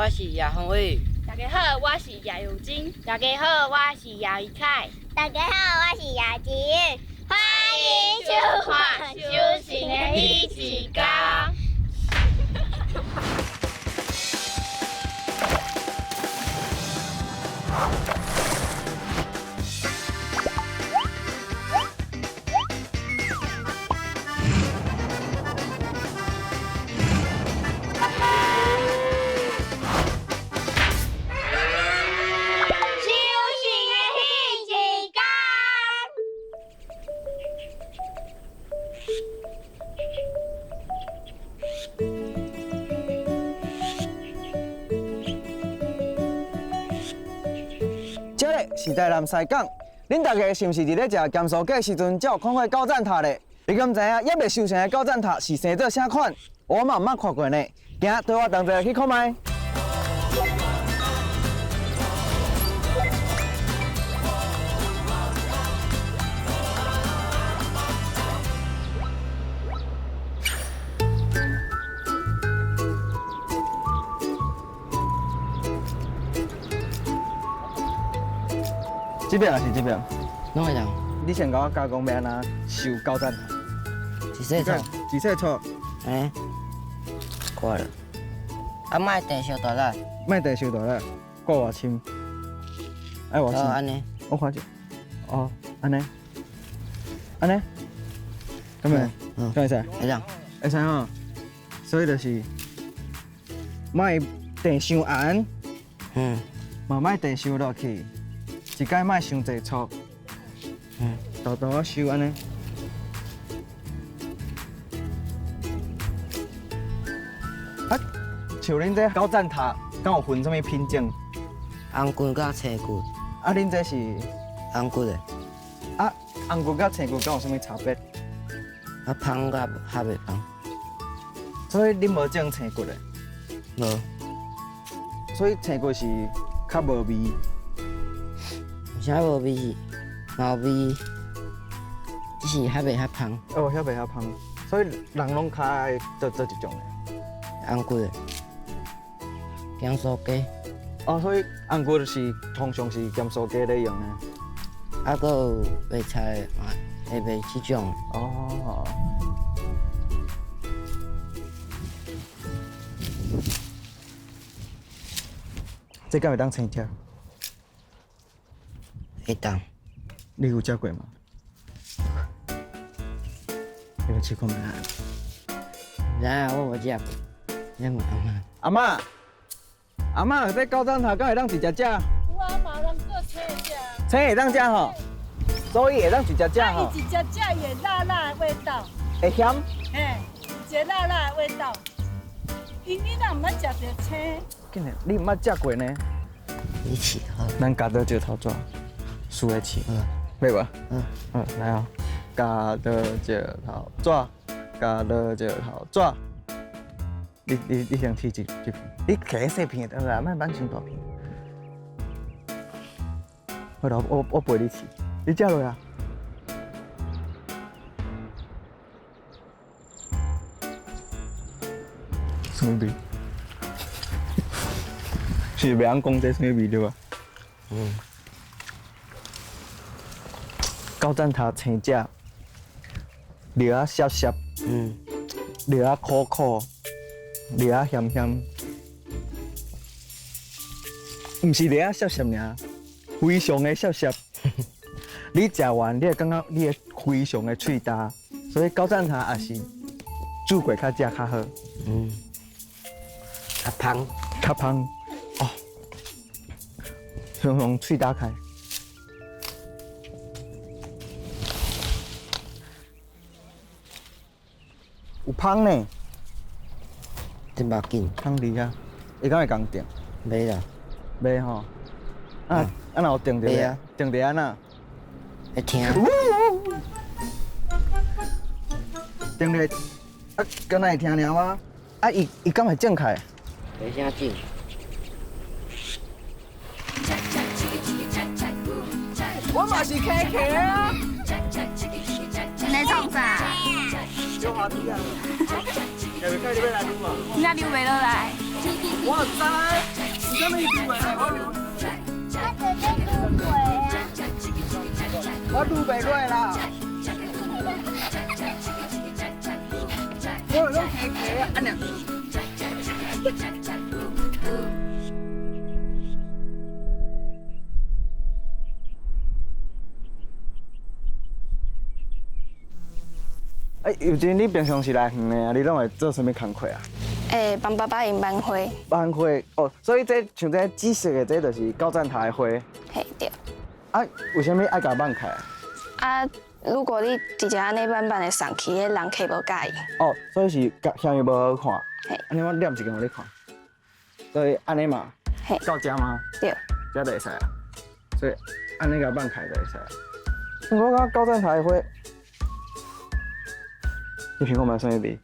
我是葉宏偉。大家好，我是葉有貞。大家好，我是葉怡凱。大家好，我是葉子穎。歡迎收看《修行的彼一工》。修行的彼一工。這个是台南西港，恁大家是毋是佇咧食鹹酥雞的時陣，才有看過九層塔咧？你敢知影猶未修成的九層塔是生做啥款？我嘛毋捌看過呢。今仔綴我同齊來去看覓。這邊還是這邊？攏會當。你先共我教講欲按怎收九層塔。一細撮。一細撮。欸，看了。啊，莫電傷大力。莫電傷大力，顧偌深？愛偌深？按呢。我看者。哦，按呢。按呢。敢會？敢會使？會當。會使吼。所以就是，莫電傷絚。嘛莫電傷落去。一擺莫傷濟撮。沓沓仔收按呢。啊，像恁這九層塔，敢有分啥物品種？紅骨佮青骨。啊，恁這是？紅骨的。啊，紅骨佮青骨敢有啥物差別？啊，芳佮較袂芳。所以恁無種青骨的？無。所以青骨是較無味。啥無味？無味，只是較袂遐芳。哦，遐袂遐芳，所以人攏較愛做做一種的。紅骨的，鹹酥雞。哦，所以紅骨是通常是鹹酥雞咧用的。啊，閣有白菜嘛，會賣這種。哦。這敢會當生食？會當。你有食過嗎？你來試看覓啊？毋知影，我無食過。你問阿嬤。阿嬤，阿嬤，這九層塔敢會當直接食？有啊，嘛有人做青食。青會當食吼，所以會當直接食吼。伊直接食伊會辣辣的味道。會鹹？嘿，一个辣辣的味道。𪜶囡仔毋捌食著青。竟然，你毋捌食過呢？你試好。咱鉸刀石頭紙，輸的試。欲無？嗯。嗯，來哦。鉸刀石頭紙，鉸刀石頭紙。你先試一片，你摕細片的啦，莫挽傷大片。好啦，我陪你試，你食落啊。啥物味？是袂曉講這啥物味對吧？嗯。九層塔青食，蓼仔澀澀，蓼仔苦苦，蓼仔鹹鹹，毋是蓼仔澀澀爾，非常的澀澀。你食完，你會感覺你會非常的喙焦，所以九層塔也是煮過較食較好。較芳。較芳，哦，常常喙打開。有芳呢。這無要緊。芳佇遐，伊敢會仝定？袂啦。袂吼。啊啊，若有定著咧？定著按怎？會疼。定著，啊，敢若會疼爾嗎？啊，伊敢會種開？袂啥種。我嘛是客客啊。你創啥？小滑梯啊！你要來撸嘛？你溜袂落來。我知。啥物拄袂来？我拄袂过啦。我拢提提啊，按呢。哎，尤真，你平常时来园的啊，你拢会做啥物工课啊？会帮爸爸𪜶挽花。挽花哦，所以这像这紫色的，这就是高赞塔的花。嘿，对。啊，为啥物爱共挽开？啊，如果你直接按呢挽挽的送去，彼人客无佮意。哦，所以是嫌伊无好看。嘿。按呢我念一个予你看。所以按呢嘛。嘿。到遮吗？对。遮就会使啊。所以按呢共挽开就会使。我感觉高赞塔的花。你闻看觅啥物味？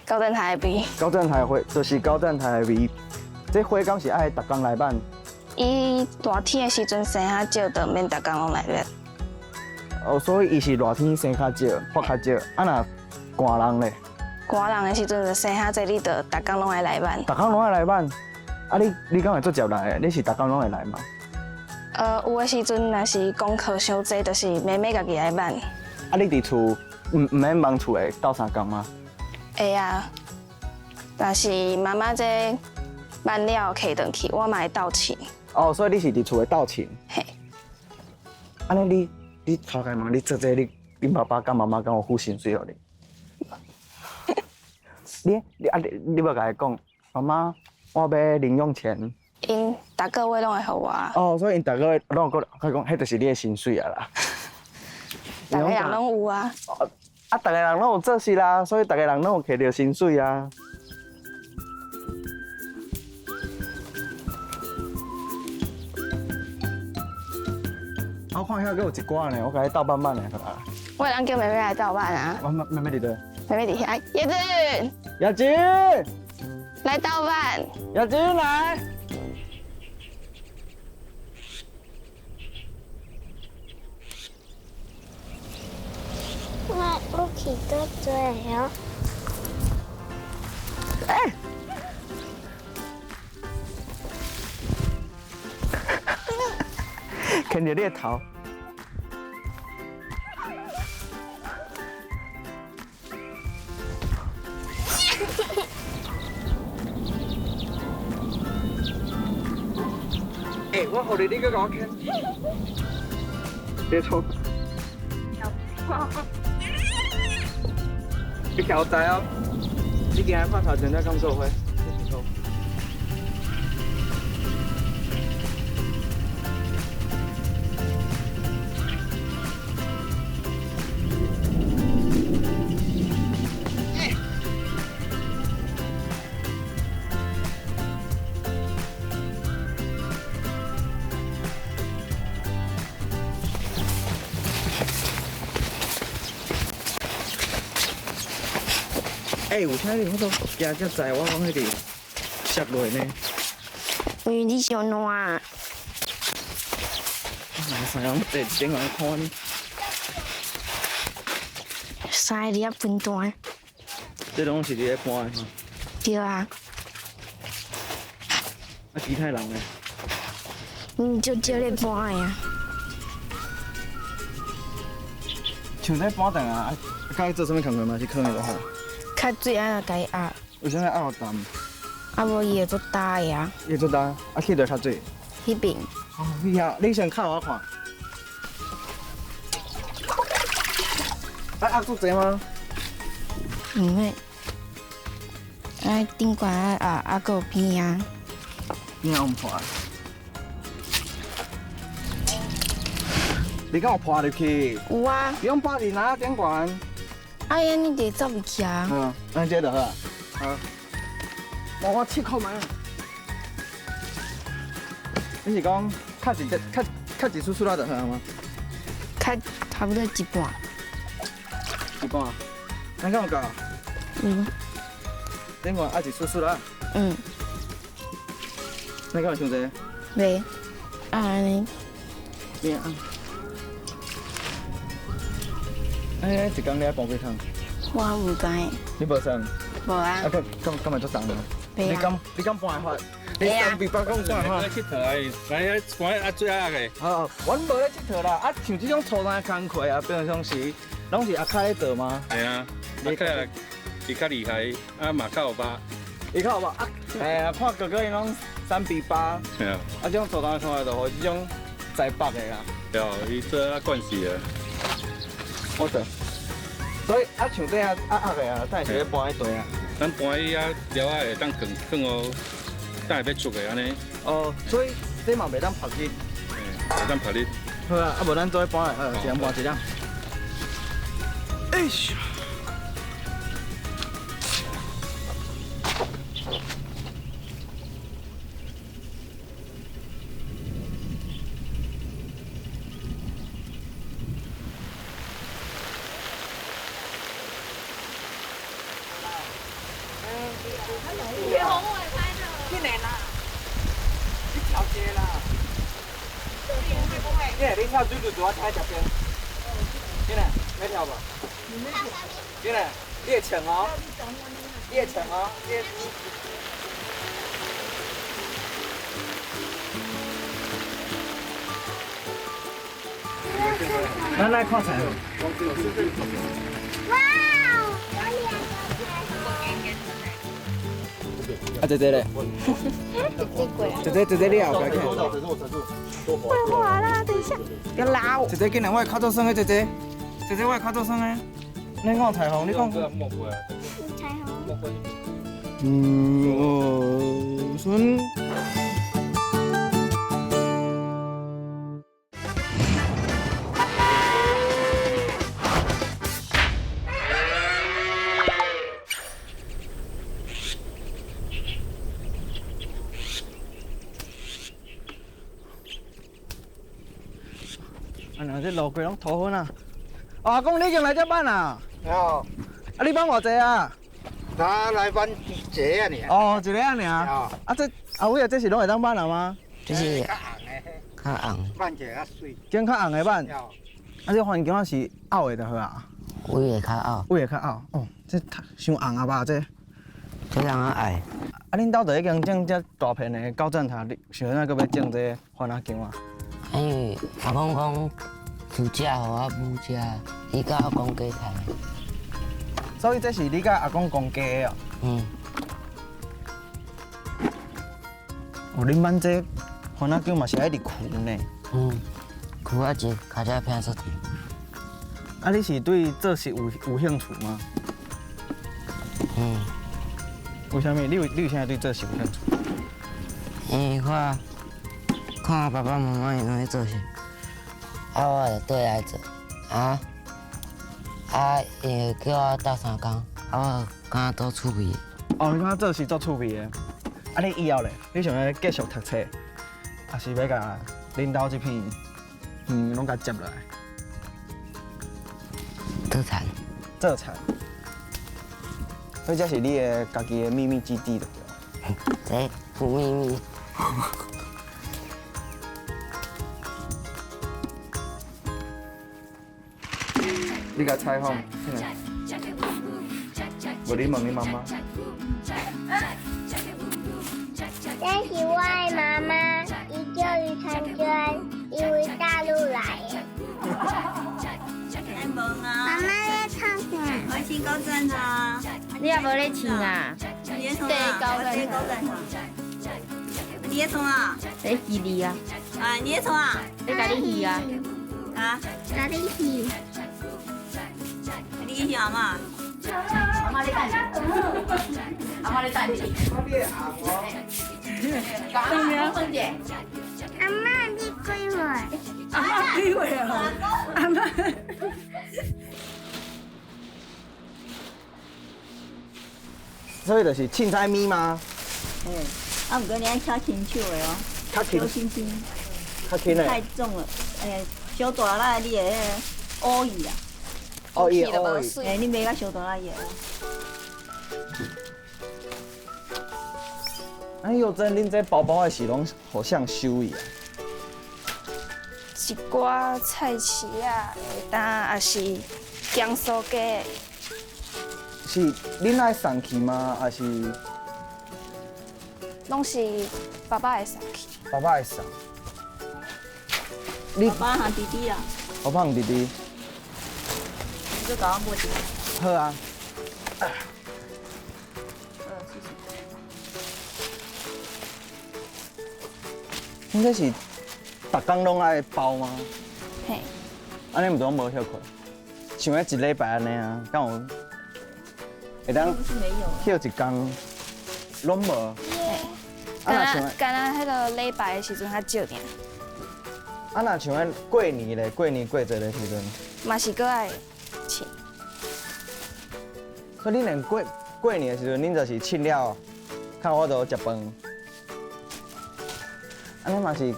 高站台的味。高站台的花就是高站台的味。这花敢是爱逐工来挽？伊热天的时阵生较少，就免逐工拢来挽。哦，所以伊是热天生较少，发较少。啊，若寒人咧？寒人的时阵就生较济，你就逐工拢爱来挽。逐工拢爱来挽。啊，你敢会做接来的？你是逐工拢会来吗？有的时阵若是功课伤济，就是妹妹家己来挽。啊，你伫厝？毋免忙厝的斗相共吗？会啊，但是妈妈这挽了摕转去，我嘛会斗凊。哦，所以你是伫厝的斗凊。嘿。按呢，你头家问你做这个，你爸爸佮妈妈敢有付薪水予你？你啊你你无共伊讲，妈妈，我欲零用钱。𪜶逐个月拢会予我。哦，所以𪜶逐个月拢会讲，讲，彼就是你的薪水啊啦。逐个人拢有啊。啊，逐个人拢有做事啦，所以逐个人拢有摕著薪水啊。我看遐阁有一寡呢，我共你斗挽挽的好啊。我会当叫妹妹来斗挽啊。我妹妹伫佗？妹妹伫遐，叶子。叶子。来斗挽。叶子来。我去倒做哦。哎！牵著你的头。哎，我予你，你阁共我牵。别错。你徛在哦，你今日看头前在敢做伙？欸，有啥你我都行遮载，我讲彼个摔落呢。因为你伤烂。哪知影坐一顶人看你。三个伫遐分单。这拢是伫咧搬的吼。对啊。啊，其他人呢？嗯，就少咧搬的啊。像这搬凳啊，啊，佮伊做啥物工课嘛？是囥的就好。较水爱共伊压。为啥物压予澹？啊无伊会做焦的啊。伊会做焦，啊去佗较水？彼边。哦，你遐，你先敲我看。啊压足济吗？毋免。啊顶悬爱压，啊阁有边仔。边仔有破。你敢有破入去？有啊。你用破伫哪顶悬？啊，按呢就会走入去啊。嗯，按这就好啊。好。我试看觅。你是讲较一只，较较一丝丝仔就好吗？较差不多一半。一半。咱敢有够？嗯。顶悬压一丝丝仔。嗯。你敢有伤济？袂。啊按呢。边啊？哎，一工你爱搬几桶？我毋知。你无算？无啊。啊，敢敢敢会足重无？你敢搬会法？你3比8讲搬会法？来𨑨迌啊，来搬啊最后个。好，阮无咧𨑨迌啦。啊，像这种粗重的工课啊，平常时拢是阿凯咧做吗？系啊，阿凯伊较厉害，啊嘛较有肉。伊较有肉啊？哎呀，看哥哥伊拢3比8。系啊。啊，这种粗重的工课就予这种在北的啦。对，伊做啊惯势啊。我做。所以啊，像这啊啊压的啊，等下是咧搬彼块啊。咱搬彼遐料仔会当放放予，等下欲出的按呢。哦，所以这嘛袂当曝日。袂当曝日。好啊，啊无咱做伙搬来，好，一人搬一粒。哎呦！你跳水就拄我踩食冰，进来，要跳无？进来，你会穿哦，你会穿哦，你。咱来看彩虹。哇！我两个彩虹。啊，姐姐咧？姐姐，姐姐，你后壁去。会滑啦，等一下，别拉我。姐姐，进来，我的脚做酸的，姐姐，姐姐，我的脚做酸的。你讲彩虹，你讲。彩虹。嗯，哦，孙。啊，这路过拢涂粉啊！阿公，你已经来遮挽啊？哦。啊，你挽偌济啊？他来挽一个尔。哦，一个尔。啊，这阿伟啊，这是拢会当挽啊吗？这是较红的。挽一个较媠。拣较红的挽。啊，这番茄是拗的就好啊。尾会较拗。尾会较拗。哦，这伤红啊吧？这。这人较爱。啊，恁兜就已经种遮大片的高赞塔，你想怎阁欲种这个番仔姜啊？因为阿公讲，厝食予我母食，伊佮阿公加趁。所以这是你佮阿公公加的哦。嗯。哦，恁挽这番仔姜嘛是爱入库呢。嗯，库啊一尻车拼出去。啊，你是对做事有兴趣吗？嗯。为啥物？你有啥对做事有兴趣？因为我看爸爸妈妈𪜶拢咧做事，啊，我就缀来做，啊啊，𪜶会叫我斗相共，啊，我感觉足趣味。哦，你感觉做事足趣味的。啊，你以后咧，你想欲继续读册，抑是欲共恁兜这片园拢共接落来？做田。做田。所以这是你的家己的秘密基地，对不对？这不秘密。你共采访，无你问你妈妈。这是我的妈妈，伊叫余传娟，伊为大陆来的。妈妈在唱啥？开心高赞啊！你也无咧唱啊？你咧创啊？高赞你咧创啊？咧戏你啊？啊，你咧创啊？咧共你戏啊？啊？共你戏。你去想阿嬷？阿嬷咧等你。阿嬷咧等你。阿嬷，你几岁？阿嬷几岁啊？阿嬷。所以就是凊彩物吗？嗯，啊，毋过你爱较轻手的哦，较轻，小轻轻，较轻的。太重了，欸，小大粒你会乌去啊？哦，伊会乌去。欸，你袂甲小大粒伊会。啊，幼珍，恁这包包的是拢予谁收去啊？一寡菜市仔的单，抑是江苏街。是恁爱送去吗？还是？攏是爸爸會送去。爸爸會送。你爸爸和弟弟啊。爸爸和弟弟。你就搞我摸一下。好啊。谢谢。恁這是逐工攏愛包嗎？嘿。按呢毋就無歇睏？像彼一禮拜按呢啊，敢有會當歇一工，攏無。嘿。敢若彼个禮拜的時陣較少爾。啊，若像彼過年咧，過年過節的時陣，嘛是閣愛凊。所以恁連過過年的時陣，恁就是凊了，較有法度食飯。按呢嘛是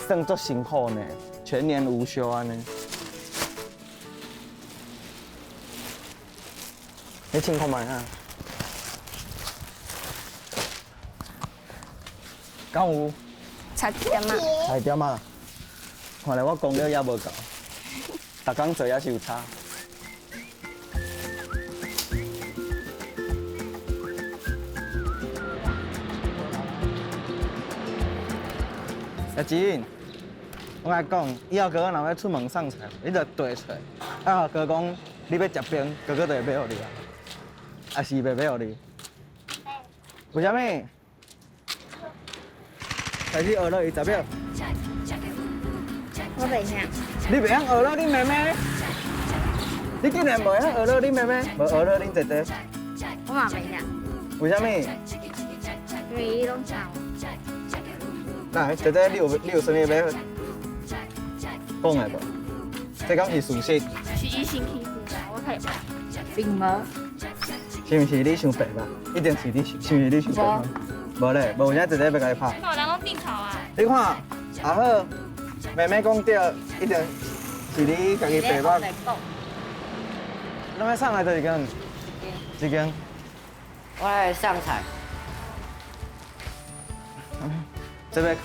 算足辛苦呢，全年無休按呢。你凊看覓啊？敢有？菜店仔。菜店仔。看來我功力也無夠，逐工做也是有差。阿金，我共你講，以後哥哥若欲出門送菜，你就對出來。啊，哥講你欲食冰，哥哥就會買予你啊。還是袂買予你？為啥物？開始學落伊十秒。我袂曉。你袂曉學落恁妹妹？你竟然袂曉學落恁妹妹？無學落恁姐姐？我嘛袂曉。為啥物？因為伊攏教我。來，姐姐，你有啥物欲講的無？這敢是事實？是伊先欺負我，我才會。並無。是毋是你傷白吧？一定是你，是毋是你傷白吧？無咧，無影姐姐欲共伊拍。看人攏變頭啊！你看，阿好，妹妹講對，一定是你家己白目。咱欲送來佗一間？一間。我來送菜。這欲囥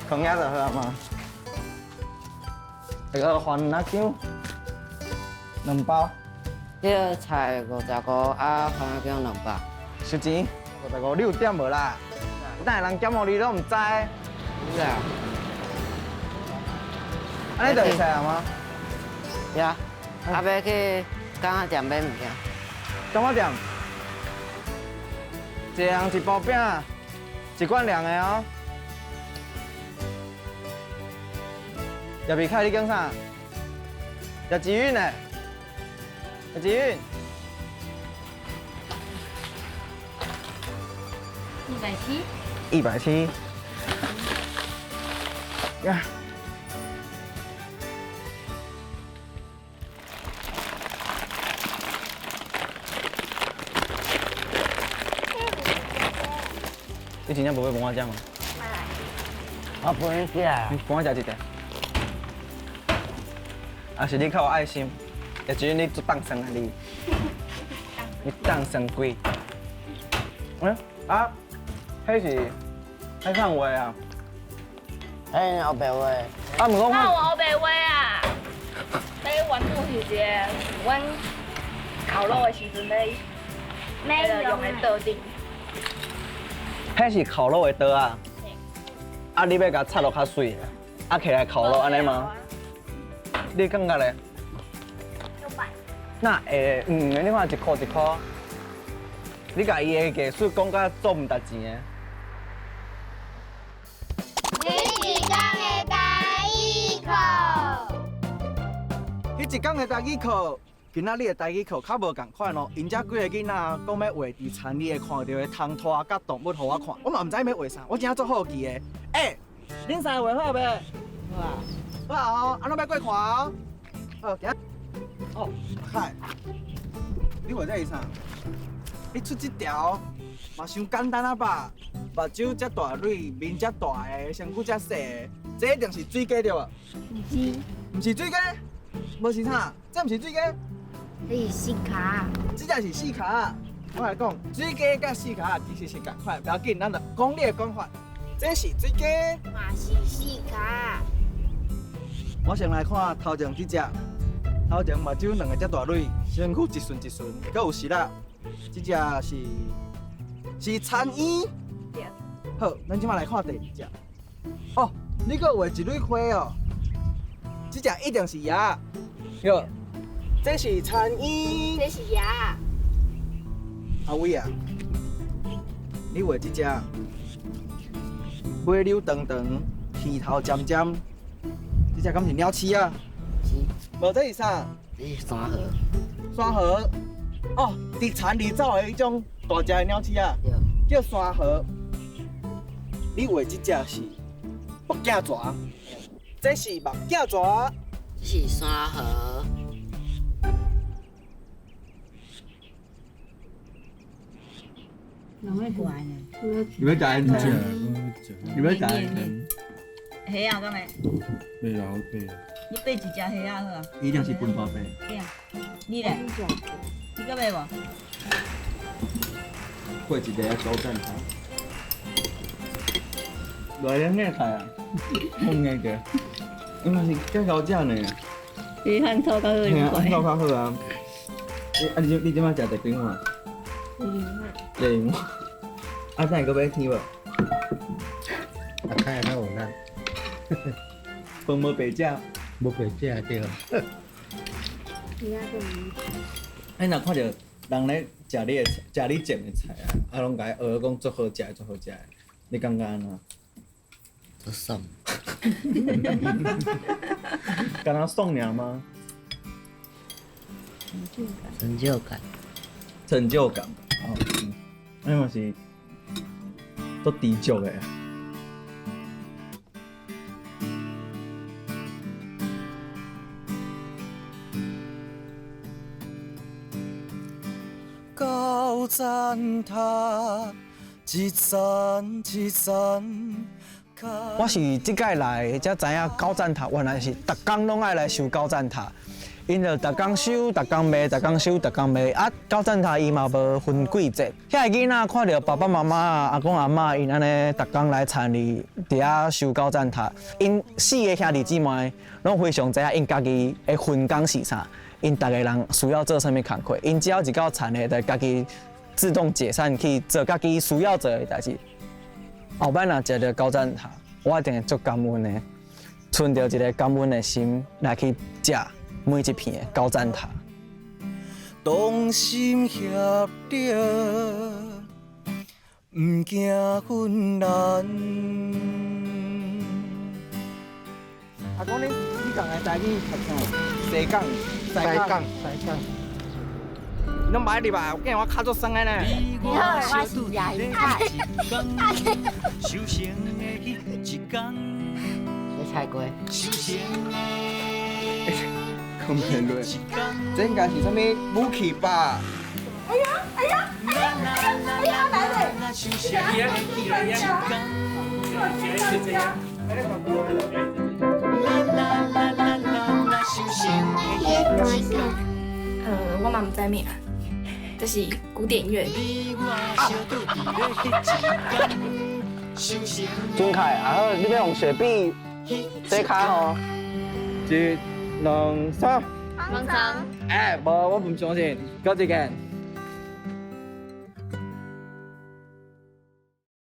囥遐就好啊嘛。這個番仔薑兩包。這個菜55啊，番仔薑200。收錢，55，你有點無啦？等下人檢予你，攏毋知。是啊。按呢就會使啊嗎？呀，啊欲去柑仔店買物件。柑仔店，一人一包餅，一罐涼的哦。葉美凱，你講啥？葉志允呢？葉志允。170。 170。呀。你真正無欲分我食嗎？我分你食。你分我食一塊。啊是你較有愛心，葉志允你足當生啊你，你當生鬼。嗯啊，彼是彼啥話啊？彼是黑白話。啊，毋過我。哪有黑白話啊？彼原本是一個阮烤肉的時陣咧，彼個用的桌頂。彼是烤肉的桌啊。啊，你欲共插落較媠，啊，起來烤肉按呢嗎？你感覺咧？那會你看一箍一箍，你共伊的藝術講甲足毋值錢的。彼一工的台語課。彼一工的台語課，今仔日的台語課較無仝款哦。𪜶遮幾个囡仔講欲畫佇田裡會看著的蟲拖佮動物，予我看，我嘛毋知欲畫啥，我真正足好奇的。欸，恁三个畫好未？好啊。好啊哦，按呢欲過看哦。好，行。哦，嗨，你畫這是啥？你出這條嘛傷簡單啊吧？目睭遮大蕊，面遮大个，身軀遮細个，這一定是水雞對無？毋是。毋是水雞？無是啥？這毋是水雞？這是四跤。這只是四跤。我來講，水雞佮四跤其實是仝款，不要緊，咱就講你的講法。這是水雞。嘛是四跤。我先來看頭前這隻，頭前目睭兩个遮大蕊，身軀一順一順，閣有縷仔。這隻是是田莺。好，咱這馬來看第二隻。哦，你閣畫一蕊花哦，這隻一定是蛾。對，這是田莺。這是蛾。阿偉啊，你畫這隻尾溜長長，耳頭尖尖，這隻敢是鳥鼠啊？是。無，這是啥？這是山貉。山貉。哦，佇田裡走的彼種大隻的鳥鼠啊，叫山貉。你畫這隻是目鏡蛇，這是目鏡蛇。這是山貉。你要食烟肠？你要食烟肠？虾仔敢会？袂啦，好爬。你爬一只虾仔好啊？一定是分大爬。对啊，你咧？你敢会无？过一个高赞塔。来两个菜啊？两个个，应该是较高食呢。比汉草较好。嘿啊，汉草较好啊。啊，你这摆食第几碗？第二碗。啊，等下阁欲添无？啊，看下较有力。饭无白食。无白食对。你若看著人咧食你的食你种的菜啊，啊，攏共伊学講足好食的，足好食的，你感覺按怎？足爽。敢若爽爾嗎？成就感。成就感。哦，嗯，嘛是足知足的。高赞塔，一层一层。我是這屆來才知影高贊塔原來是逐工攏愛來收高贊塔，𪜶就逐工收，逐工賣，逐工收，逐工賣。啊，高贊塔伊嘛無分季節。遐个囡仔看著爸爸媽媽、阿公阿嬤𪜶按呢逐工來田裡佇遐收高贊塔，𪜶四个兄弟姊妹攏非常知影𪜶家己的分工是啥，𪜶逐个人需要做啥物工課，𪜶只要一到田裡，就家己自動解散去做家己需要做的代誌。後擺若食著高贊塔，我一定會足感恩的，存著一個感恩的心來去食每一片的高贊塔。同心協力，毋驚困難。阿公，你講的台語讀啥？西港，西港，西港。你攏莫入來，我見我跤足酸的呢。你好，我是葉菜。这菜龟。讲袂落，这应该是啥物武器吧？哎呀，哎呀，哎呀，哎呀，来了！我嘛毋知名，這是古典樂。尊凱，啊好，你欲用雪碧洗跤吼？一、兩、三。方丈。欸，無，我毋相信，閣一個。